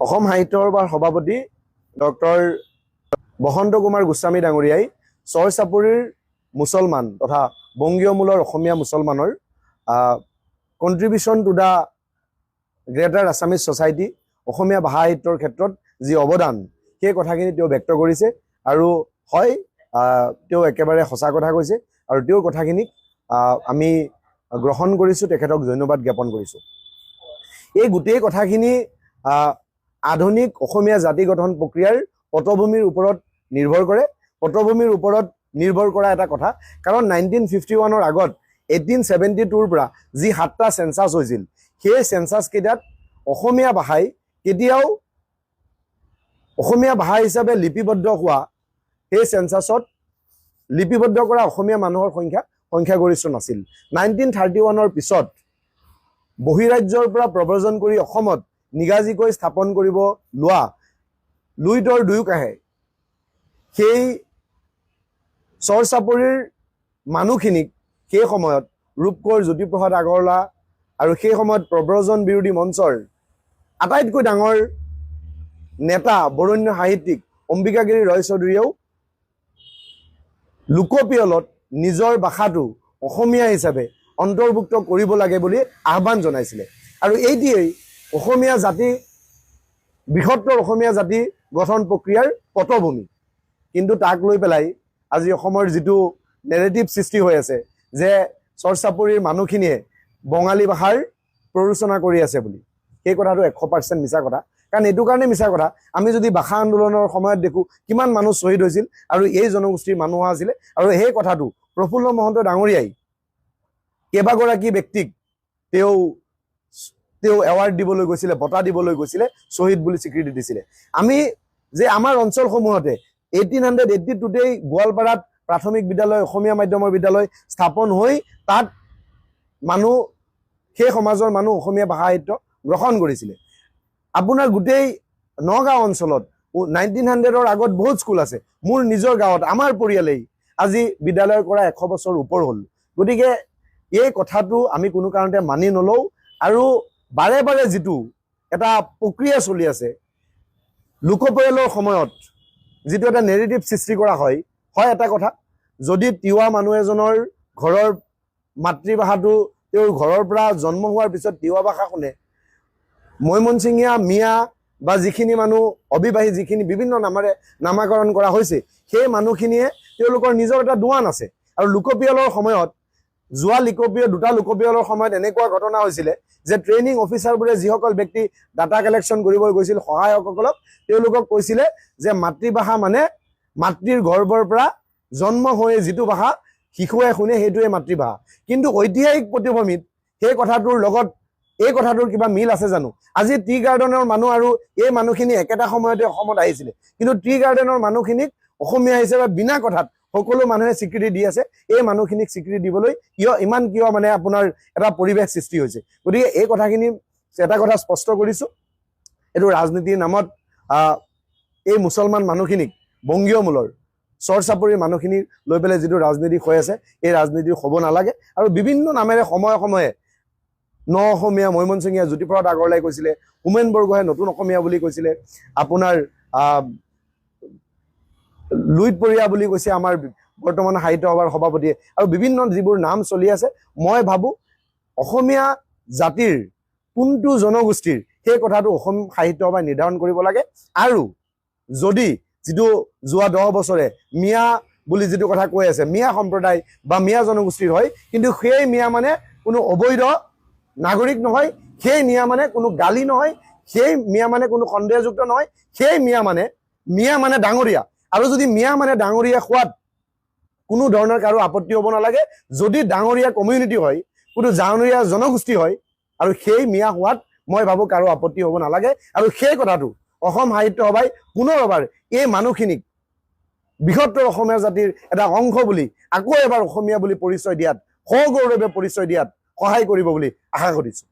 অসম সাহিত্য সভাৰ সভাপতি ডক্টৰ বসন্ত কুমাৰ গোস্বামী ডাঙৰীয়াই চৰ চাপৰিৰ মুছলমান তথা বংগীয় মূলৰ অসমীয়া মুছলমানৰ contribution to the greater Assamese society, অসমীয়া ভাষা সাহিত্যৰ ক্ষেত্ৰত যি অৱদান, সেই কথাখিনি তেওঁ ব্যক্ত কৰিছে। আৰু হয়, তেওঁ একেবাৰে সঁচা কথা কৈছে আৰু তেওঁৰ কথাখিনিক আমি গ্ৰহণ কৰিছোঁ, তেখেতক ধন্যবাদ জ্ঞাপন কৰিছোঁ। এই গোটেই কথাখিনি আধুনিক অসমীয়া জাতি গঠন প্ৰক্ৰিয়াৰ পটভূমিৰ ওপৰত নিৰ্ভৰ কৰে, পটভূমিৰ ওপৰত নিৰ্ভৰ কৰা এটা কথা। কাৰণ 1951ৰ আগত 1872ৰ পৰা যি সাতটা চেঞ্চাছ হৈছিল, সেই চেঞ্চাছ কেইটাত অসমীয়া ভাষাই কেতিয়াও অসমীয়া ভাষা হিচাপে লিপিবদ্ধ হোৱা, সেই চেঞ্চাছত লিপিবদ্ধ কৰা অসমীয়া মানুহৰ সংখ্যা সংখ্যাগৰিষ্ঠ নাছিল। 1931ৰ পিছত বহিৰাজ্যৰ পৰা প্ৰব্ৰজন কৰি অসমত নিগাজিকৈ স্থাপন কৰিব লোৱা লুইতৰ দুয়োকাষে সেই চৰ চাপৰিৰ মানুহখিনিক সেই সময়ত ৰূপকোঁৱৰ জ্যোতিপ্ৰসাদ আগৰৱালা আৰু সেই সময়ত প্ৰব্ৰজন বিৰোধী মঞ্চৰ আটাইতকৈ ডাঙৰ নেতা, বৰেণ্য সাহিত্যিক অম্বিকাগিৰি ৰয়চৌধুৰীয়েও লোকপিয়লত নিজৰ ভাষাটো অসমীয়া হিচাপে অন্তৰ্ভুক্ত কৰিব লাগে বুলি আহ্বান জনাইছিলে। আৰু এইটোৱেই অসমীয়া জাতি, বৃহত্তৰ অসমীয়া জাতি গঠন প্ৰক্ৰিয়াৰ পটভূমি। কিন্তু তাক লৈ পেলাই আজি অসমৰ যিটো নেৰেটিভ সৃষ্টি হৈ আছে যে চৰ চাপৰিৰ মানুহখিনিয়ে বঙালী ভাষাৰ প্ৰৰোচনা কৰি আছে বুলি, সেই কথাটো 100% মিছা কথা। কাৰণ এইটো কাৰণে মিছা কথা, আমি যদি ভাষা আন্দোলনৰ সময়ত দেখোঁ কিমান মানুহ শ্বহীদ হৈছিল আৰু এই জনগোষ্ঠীৰ মানুহ আছিলে। আৰু সেই কথাটো প্ৰফুল্ল মহন্ত ডাঙৰীয়াই কেইবাগৰাকী ব্যক্তিক তেওঁ তেওঁ এৱাৰ্ড দিবলৈ গৈছিলে, বঁটা দিবলৈ গৈছিলে, শ্বহীদ বুলি স্বীকৃতি দিছিলে। আমি যে আমাৰ অঞ্চলসমূহতে 1882তেই গোৱালপাৰাত প্ৰাথমিক বিদ্যালয়, অসমীয়া মাধ্যমৰ বিদ্যালয় স্থাপন হৈ তাত মানুহ, সেই সমাজৰ মানুহ অসমীয়া ভাষা সাহিত্য গ্ৰহণ কৰিছিলে। আপোনাৰ গোটেই নগাঁও অঞ্চলত 1900ৰ আগত বহুত স্কুল আছে। মোৰ নিজৰ গাঁৱত আমাৰ পৰিয়ালেই আজি বিদ্যালয় কৰা 100 বছৰ ওপৰ হ'ল। গতিকে এই কথাটো আমি কোনো কাৰণতে মানি নলওঁ। আৰু বাৰে বাৰে যিটো এটা প্ৰক্ৰিয়া চলি আছে, লোকপিয়লৰ সময়ত যিটো এটা নেৰেটিভ সৃষ্টি কৰা হয়, হয় এটা কথা, যদি তিৱা মানুহ এজনৰ ঘৰৰ মাতৃভাষাটো তেওঁৰ ঘৰৰ পৰা জন্ম হোৱাৰ পিছত তিৱা ভাষা শুনে, মৈমনচিঙীয়া, মিয়া বা যিখিনি মানুহ অবিবাহী, যিখিনি বিভিন্ন নামেৰে নামাকৰণ কৰা হৈছে, সেই মানুহখিনিয়ে তেওঁলোকৰ নিজৰ এটা দোৱান আছে। আৰু লোকপিয়লৰ সময়ত, যোৱা লোকপিয়ল, দুটা লোকপিয়লৰ সময়ত এনেকুৱা ঘটনা হৈছিলে যে ট্ৰেইনিং অফিচাৰবোৰে যিসকল ব্যক্তি ডাটা কালেকশ্যন কৰিব গৈছিল, সহায়কসকলক তেওঁলোকক কৈছিলে যে মাতৃভাষা মানে মাতৃৰ গৰ্ভৰ পৰা জন্ম হৈ যিটো ভাষা শিশুৱে শুনে, সেইটোৱে মাতৃভাষা। কিন্তু ঐতিহাসিক পটভূমিত সেই কথাটোৰ লগত এই কথাটোৰ কিবা মিল আছে জানো? আজি টি গাৰ্ডেনৰ মানুহ আৰু এই মানুহখিনি একেটা সময়তে অসমত আহিছিলে, কিন্তু টি গাৰ্ডেনৰ মানুহখিনিক অসমীয়া হিচাপে বিনা কথাত সকলো মানুহে স্বীকৃতি দি আছে। এই মানুহখিনিক স্বীকৃতি দিবলৈ কিয় ইমান, কিয় মানে আপোনাৰ এটা পৰিৱেশ সৃষ্টি হৈছে? গতিকে এই কথাখিনি এটা কথা স্পষ্ট কৰিছোঁ, এইটো ৰাজনীতিৰ নামত এই মুছলমান মানুহখিনিক, বংগীয় মূলৰ চৰ চাপৰিৰ মানুহখিনি লৈ পেলাই যিটো ৰাজনীতি হৈ আছে, এই ৰাজনীতি হ'ব নালাগে। আৰু বিভিন্ন নামেৰে সময়ে সময়ে ন অসমীয়া, মৈমনচিঙীয়া, জ্যোতিপ্ৰসাদ আগৰৱালাই কৈছিলে, হোমেন বৰগোহাঁই নতুন অসমীয়া বুলি কৈছিলে, আপোনাৰ লুইতপৰীয়া বুলি কৈছে আমাৰ বৰ্তমান সাহিত্য সভাৰ সভাপতিয়ে, আৰু বিভিন্ন যিবোৰ নাম চলি আছে, মই ভাবোঁ অসমীয়া জাতিৰ কোনটো জনগোষ্ঠীৰ, সেই কথাটো অসম সাহিত্য সভাই নিৰ্ধাৰণ কৰিব লাগে। আৰু যদি যিটো যোৱা 10 বছৰে মিয়া বুলি যিটো কথা কৈ আছে, মিয়া সম্প্ৰদায় বা মিয়া জনগোষ্ঠীৰ হয়, কিন্তু সেই মিয়া মানে কোনো অবৈধ নাগৰিক নহয়, সেই মিয়া মানে কোনো গালি নহয়, সেই মিয়া মানে কোনো সন্দেহযুক্ত নহয়। সেই মিয়া মানে, মিয়া মানে ডাঙৰীয়া। আৰু যদি মিয়া মানে ডাঙৰীয়া হোৱাত কোনো ধৰণৰ কাৰো আপত্তি হ'ব নালাগে, যদি ডাঙৰীয়া কমিউনিটি হয়, কোনো ডাঙৰীয়া জনগোষ্ঠী হয়, আৰু সেই মিয়া হোৱাত মই ভাবোঁ কাৰো আপত্তি হ'ব নালাগে। আৰু সেই কথাটো অসম সাহিত্য সভাই পুনৰ এবাৰ এই মানুহখিনিক বৃহত্তৰ অসমীয়া জাতিৰ এটা অংশ বুলি, আকৌ এবাৰ অসমীয়া বুলি পৰিচয় দিয়াত, সগৌৰৱে পৰিচয় দিয়াত সহায় কৰিব বুলি আশা কৰিছোঁ।